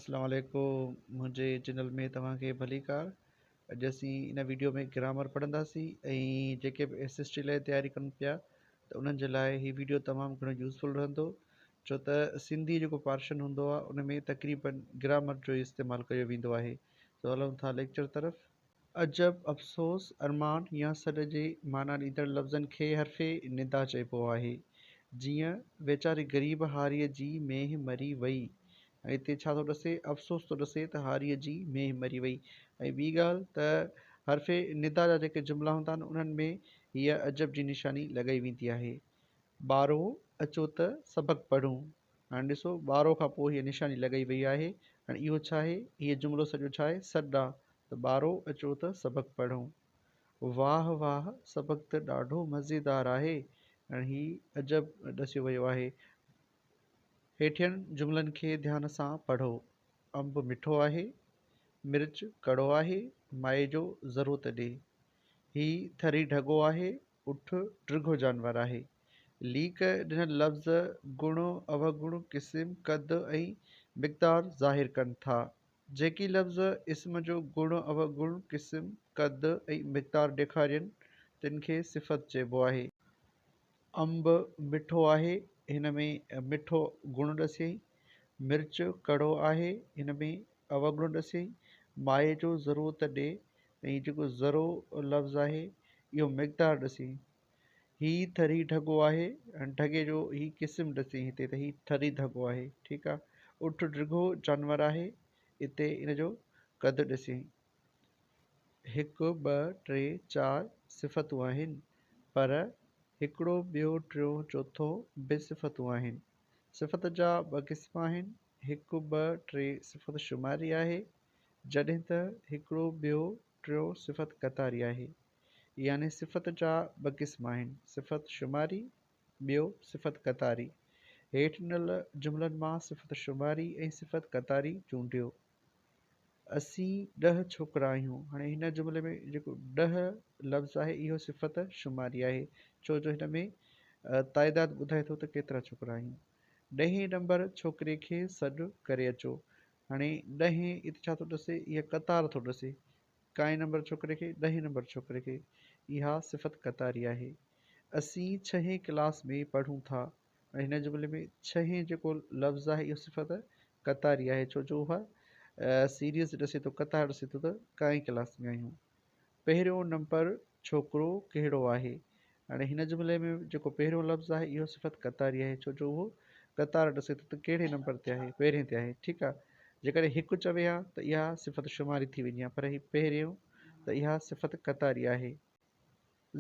اسلام عليڪم منهنجي چينل ۾ توهان کي ڀليڪار اڄ اسين ان ويڊيو ۾ گرامر پڙهنداسين ۽ جيڪي به ايس ايس ٽي لاء تياري ڪن پيا ته انهن جي لاء هي ويڊيو تمام گهڻو يوزفل رهندو ڇو ته سنڌي جيڪو پارشن هوندو آهي ان ۾ تقريبن گرامر جو استعمال ڪيو ويندو آهي سو هلون ٿا ليڪچر طرف. عجب، افسوس، ارمان يا سڏ جي معنيٰ ڏيندڙ لفظن کي حرف ندا چئبو آهي. جيئن، ويچاري غريب هاريء جي مينهن مري وئي. ۽ هتي ڇا ٿو ڏسي؟ افسوس ٿو ڏسي ته هاريء جي مينهن مري وئي. ۽ ٻي ڳالهه ته حرف ندا جا جيڪي جملا هوندا آهن، انهن ۾ هيء عجب جي نشاني لڳائي ويندي آهي. ٻارو، اچو ته سبق پڙهون. هاڻي ڏسو ٻارو کان پوء هيء نشاني لڳائي وئي آهي. هاڻي اهو ڇا آهي؟ هيء جملو سڄو ڇا آهي؟ سڏ آ ته ٻارو اچو ته سبق پڙهون. واهه واهه سبق ته ڏاڍو مزيدار آهي. هاڻي هي عجب ڏسيو ويو آهي. هيٺين جملن کي ڌيان سان پڙهو. انب مٺو آهي. مرچ ڪڙو آهي. مائي جو ذرو ته ڏي. هي ٿري ڍڳو آهي. اٺ ڊگهو جانور آهي. ليڪ ڏنل لفظ گڻ، اوگڻ، قسم، قد ۽ مقدار ظاهر ڪن ٿا. جيڪي لفظ اسم جو گڻ، اوگڻ، قسم، قد ۽ مقدار ڏيکارين، تن کي صفت چئبو آهي. انب مٺو آهي، هن ۾ مٺو گڻ ڏسيائين. مرچ ڪڙو آهي، هن ۾ اوگڻ ڏسيائين. مائي جو ذرو ته ڏي، ۽ جيڪو ذرو لفظ آهي اهو مقدار ڏسي هي ٿري ڍڳو آهي ۽ ڍڳي جو هي قسم ڏسي هتي ته هي ٿري ڍڳو آهي ٺيڪ آ اٺ ڊگهو جانور آهي اتي ان جو قد ڏسي هڪ ٻه ٽي چار صفتون آهن پر هڪڙو ٻيو ٽيون چوٿون به صفتون آهن صفت جا ٻه قسم آهن هڪ ٻه ٽي صفت شماري آهي جڏهن ته هڪڙو، ٻيو، ٽيون صفت قطاري آهي. يعني صفت جا ٻه قسم آهن، صفت شماري، ٻيو صفت قطاري. هيٺ ڏنل جملن مان صفت شماري ۽ صفت قطاري چونڊيو. اسين ڏهه ڇوڪرا آهيون. هاڻي هن جملي ۾ جيڪو ڏهه لفظ آهي اهو صفت شماري آهي، ڇو جو هن ۾ تعداد ٻڌائي ٿو ته ڪيترا ڇوڪرا آهيون. ڏهين نمبر ڇوڪري کي سڏ ڪري اچو. هاڻي ڏهين اتي ڇا ٿو ڏسي؟ اها قطار ٿو ڏسي. ڪائين نمبر ڇوڪري کي، ڏهين نمبر ڇوڪري کي. اها صفت قطاري آهي. اسين ڇهين ڪلاس ۾ پڙهون ٿا. هاڻي هن جملي ۾ ڇهين جيڪو لفظ آهي اهو صفت قطاري آهي ڇو جو اها سيريز ڏسي ٿو، قطار ڏسي ٿو ته ڪائين ڪلاس ۾ آهيون. پهريون نمبر ڇوڪرو ڪهڙو آهي؟ هاڻي هن جملي ۾ جيڪو پهريون لفظ آهي اهو صفت قطاري آهي ڇو جو اهو قطار ڏسي ٿو ته ڪهڙي نمبر تي آهي پهرين تي آهي ٺيڪ آهي جيڪڏهن هڪ چوي ها ته اها صفت شماري ٿي وڃي ها پر هي پهريون ته اها صفت قطاري آهي.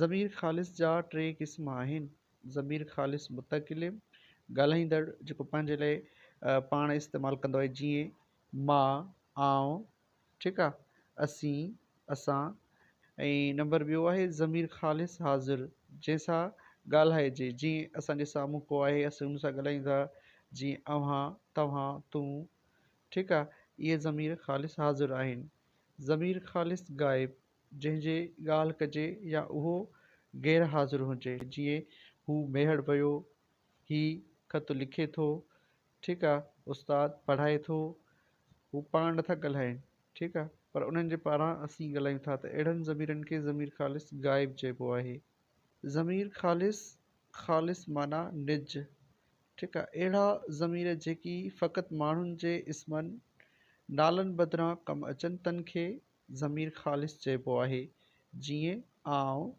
ضمير خالص جا ٽي قسم آهن، ضمير خالص متڪلم، ڳالهائيندڙ، جيڪو پنهنجي لاء پاڻ استعمال ڪندو آهي جيئن مان، آئون، ٺيڪ آ اسين، اسان ۽ نمبر ٻيو آهي ضمير خالص حاضر جنهن سان ڳالهائجي جيئن اسان جي سامهون ڪو آهي اسين ان سان ڳالهايون ٿا جيئن اوهان، توهان، تون ٺيڪ آ اهي ضمير خالص حاضر آهن. ضمير خالص غائب جنهن جي ڳالهه ڪجي يا اهو غير حاضر هجي جيئن هو ميهڙ ويو، هي خط لکي ٿو، ٺيڪ آ استاد پڙهائي ٿو هو پاڻ نٿا ڳالهائين ٺيڪ آ پر انهن جي پاران اسين ڳالهايون ٿا ته اهڙن ضميرن کي ضمير خالص غائب چئبو آهي. ضمير خالص، خالص معنيٰ نج، ٺيڪ آ اهڙا ضمير جيڪي فقط ماڻهن جي اسمن، نالن بدران ڪم اچن تن کي ضمير خالص چئبو آهي جيئن آئون،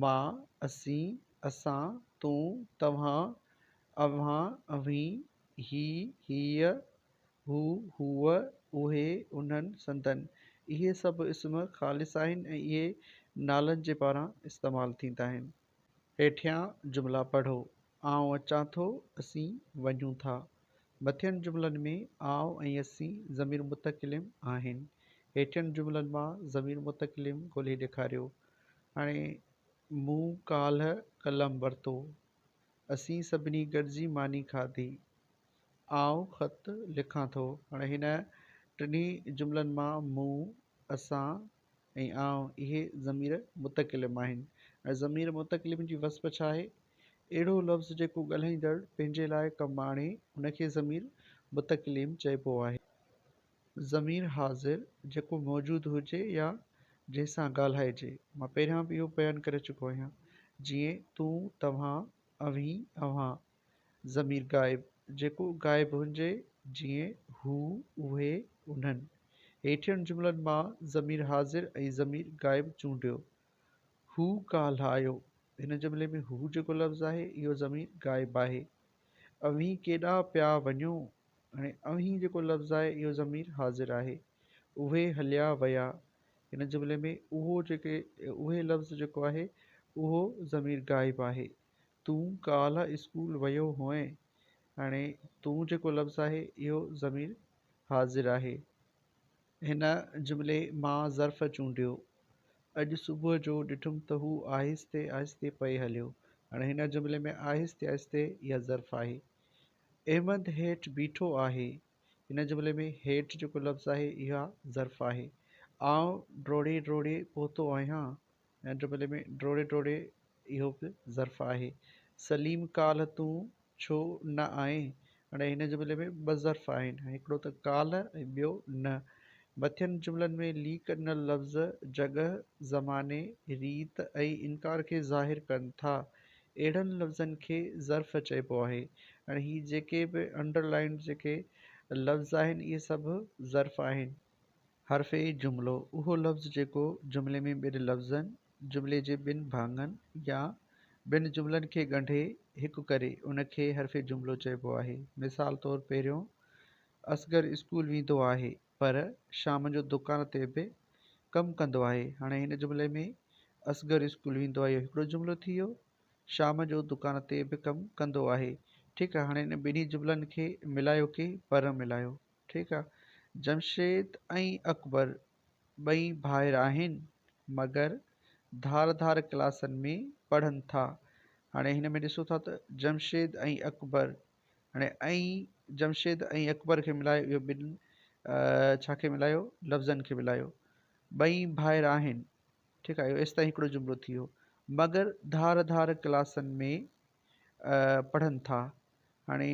مان، اسين، اسان، تون، توهان، اوهان، اوهين، هي، هيء، هو، هوء، اهي، انهن، سندن. اهي سڀ اسم خالص آهن ۽ اهي نالن جي پاران استعمال ٿيندا آهن. هيٺيان جملا پڙهو. آئون اچان ٿو، اسين وڃون ٿا. مٿين جملن ۾ آئون ۽ اسين ضمير متڪلم آهن. هيٺين جملن مان ضمير متڪلم ڳولي ڏيکاريو. هاڻي مون ڪالهه قلم ورتو. اسين سڀني گڏجي ماني کاڌي. آئون خط لکان ٿو. هاڻي هن ٽنهي جملن مان مون، اسان ۽ آئون اهي ضمير متڪلم آهن. ۽ ضمير متڪلم جي وصف ڇا آهي؟ اهڙو لفظ جيڪو ڳالهائيندڙ پنهنجي لاء ڪم آڻي ان کي ضمير متڪلم چئبو آهي. ضمير حاضر، جيڪو موجود هجي يا جنهن سان ڳالهائجي. مان پهريان به اهو بيان ڪري چڪو آهيان. جيئن، تون، توهان، اوهين، اوهان. ضمير غائب، جيڪو غائب هجي، جيئن، هو، اهي، انهن. هيٺين جملن مان ضمير حاضر ۽ ضمير غائب چونڊيو. هو ڪالهه آيو. هن جملي ۾ هو جيڪو لفظ آهي، اهو ضمير غائب آهي. اوهين ڪيڏانهن پيا وڃو؟ هاڻي اوهين جيڪو لفظ آهي اهو ضمير حاضر آهي. اهي هليا ويا. هن جملي ۾ اهو جيڪي اهي لفظ جيڪو آهي اهو ضمير غائب آهي. تون ڪالهه اسڪول ويو هئين. هاڻي تون جيڪو لفظ آهي اهو ضمير حاضر آهي. هن جملي مان ظرف چونڊيو. اڄ صبح جو ڏٺم ته هو آهستي آهستي پئي هليو. هاڻي هن جملي ۾ آهستي آهستي اها ظرف آهي. احمد هيٺ بيٺو آهي. هن جملي ۾ هيٺ جيڪو لفظ آهي اها ظرف آهي. آئون ڊوڙي ڊوڙي پهتو آهيان. هن جملي ۾ ڊوڙي ڊوڙي اهو به ظرف آهي. سليم ڪالهه تون ڇو نه آئين؟ هاڻي هن جملي ۾ ٻه ظرف آهن، هڪڙو ته ڪالهه ۽ ٻيو نه. مٿين جملن ۾ ليڪ ڏنل لفظ جڳهه، زماني، ريت ۽ انڪار کي ظاهر ڪن ٿا. اهڙن لفظن کي ظرف چئبو آهي. هاڻي هي جيڪي به انڊر لائينڊ جيڪي لفظ آهن اهي سڀ ظرف آهن. حرف جملو، اهو لفظ جيڪو جملي ۾ ٻن لفظن، جملي جي ٻن ڀاڱن يا ٻن جملن کي ڳنڍي هڪ ڪري، ان کي حرف جملو چئبو آهي. مثال طور پهريون، اصغر اسڪول ويندو آهي پر شام جو دڪان تي به ڪم ڪندو آهي. هاڻي هن جملي ۾ اصغر اسڪول ويندو آهي اهو هڪڙو جملو ٿي ويو. شام جو دڪان تي به ڪم ڪندو آهي. ٺيڪ آهي هاڻي هن ٻنهي جملن کي ملايو ڪي پر ملايو. ٺيڪ آهي جمشيد ۽ اڪبر ٻئي ڀائر آهن مگر ڌار ڌار ڪلاسن ۾ پڙهن ٿا. هاڻي هن ۾ ڏسو ٿا ته جمشيد ۽ اڪبر هاڻي ۽ جمشيد ۽ اڪبر کي ملايو اهو ٻن ڇا کي ملايو لفظن کي ملايو ٻئي ڀائر آهن ٺيڪ آهي اهو ايستائين هڪڙو جملو ٿي ويو مگر ڌار ڌار ڪلاسن ۾ پڙهن ٿا هاڻي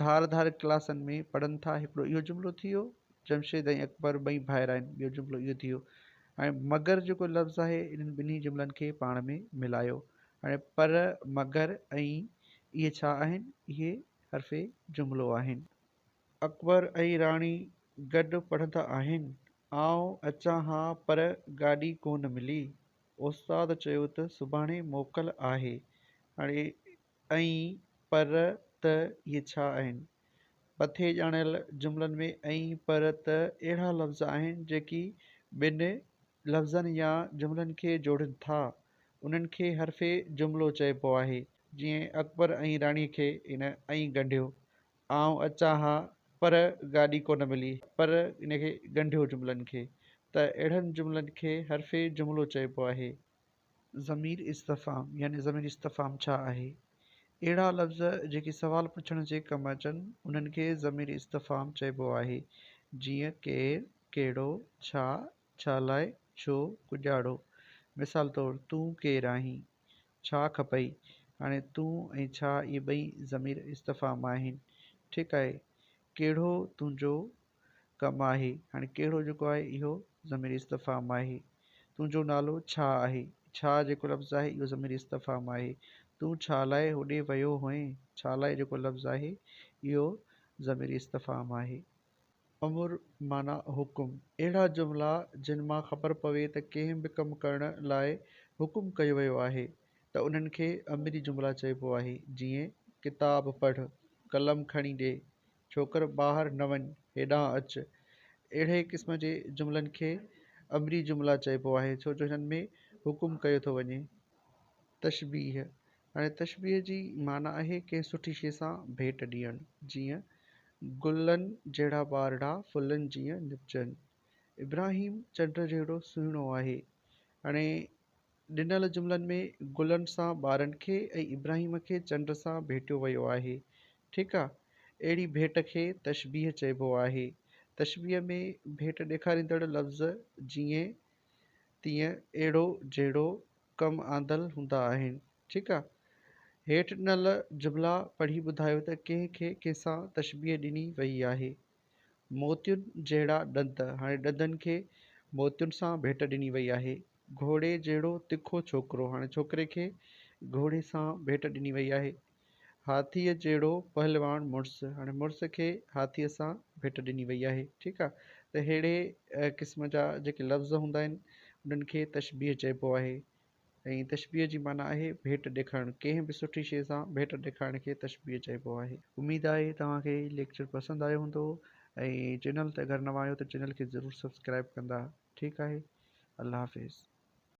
ڌار ڌار ڪلاسن ۾ پڙهن ٿا هڪڙو اهو جملو ٿي ويو جمشيد ۽ اڪبر ٻئي ڀائر آهن ٻيو جملو اهو ٿي ويو هاڻي مگر جيڪو لفظ آهي انهن ٻنهي جملن کي پاڻ ۾ ملايو هاڻي پر، مگر ۽ اهي ڇا آهن؟ اهي حرف جملو آهن. اڪبر ۽ راڻي گڏ پڙهندا آهن. آئون اچان ها پر گاڏي ڪونه ملي. استاد چيو ته سڀاڻي موڪل آهي. هاڻي ۽ پر، ته اهي ڇا آهن؟ مٿي ڄاڻايل جملن ۾ ۽ پر، ته اهڙا لفظ آهن جيڪي ٻن لفظن يا جملن کي جوڙين ٿا. انهن کي حرف جملو چئبو آهي. جيئن اڪبر ۽ راڻي کي هن ۽ ڳنڍيو. آئون اچان ها پر گاڏي ڪونه ملي. پر ان کي ڳنڍيو جملن کي ته اهڙن جملن کي حرف جملو چئبو آهي. ضمير استفهام يعني ضمير استفهام ڇا آهي؟ اهڙا لفظ جيڪي سوال پڇڻ جي ڪم اچن، انهن کي ضمير استفهام چئبو آهي، جيئن، ڪير، ڪهڙو، ڇا، ڇا لاء، ڇو، ڪڄاڙو. مثال طور، تون ڪير آهين؟ ڇا کپئي؟ هاڻي تون ۽ ڇا اهي ٻئي ضمير استفهام آهن. ٺيڪ آهي. ڪهڙو تنهنجو ڪم آهي. هاڻي ڪهڙو جيڪو آهي اهو ضمير استفهام آهي. تنهنجو نالو ڇا آهي؟ ڇا جيڪو لفظ آهي اهو ضمير استفهام آهي. تون ڇا لاء هوڏي ويو هئين؟ ڇا لاء جيڪو لفظ آهي اهو ضمير استفهام آهي. امر معنيٰ حڪم. اهڙا جملا جن مان خبر پوي ته ڪنهن به ڪم ڪرڻ لاء حڪم ڪيو ويو آهي ته انهن کي امري جملا چئبو آهي. جيئن، ڪتاب پڙهه، قلم کڻي ڏي، ڇوڪر ٻاهر نه وڃ، هيڏانهن اچ. اهڙي قسم جي جملن کي امري جملا چئبو آهي، ڇو جو هنن ۾ حڪم ڪيو ٿو وڃي. تشبيهه، هاڻي تشبيهه جي معنيٰ آهي ڪنهن سٺي شيء سان ڀيٽ ڏيڻ، جيئن، گلن جهڙا ٻارڙا ڦلن جيئن نپجن. ابراهيم چنڊ جهڙو سهڻو آهي. هاڻي ڏنل جملن ۾ گلن سان ٻارن کي ۽ ابراهيم کي چنڊ سان ڀيٽيو ويو آهي. ٺيڪ آ. اهڙي ڀيٽ کي تشبيهه چئبو آهي. تشبيهه ۾ ڀيٽ ڏيکاريندڙ لفظ جيئن، تيئن، اهڙو، جهڙو ڪم آندل هوندا آهن. ٺيڪ آ. هيٺ ڏنل جملا پڙهي ٻڌايو ته ڪنهن کي ڪنهن سان تشبيهه ڏني وئي آهي. موتين جهڙا ڏند، هاڻي ڏندن کي موتين سان ڀيٽ ڏني وئي آهي. گهوڙي جهڙو تکو ڇوڪرو، هاڻي ڇوڪري کي گهوڙي سان ڀيٽ ڏني وئي آهي. هاٿيء جهڙو پهلواڻ مڙس، هاڻي مڙس کي هاٿيء سان ڀيٽ ڏني وئي آهي. ٺيڪ آ ته ههڙي قسم جا جيڪي لفظ هوندا آهن انهن کي تشبيهه چئبو آهي. ۽ تشبيهه جي معنيٰ آهي ڀيٽ ڏيکارڻ، ڪنهن به سٺي شيء سان ڀيٽ ڏيکارڻ کي تشبيهه چئبو آهي. اميد آهي توهان کي هي ليڪچر پسند آيو هوندو ۽ چينل تي اگر نوان آهيو ته چينل کي ضرور سبسڪرائب ڪندا. ٺيڪ آهي الله حافظ.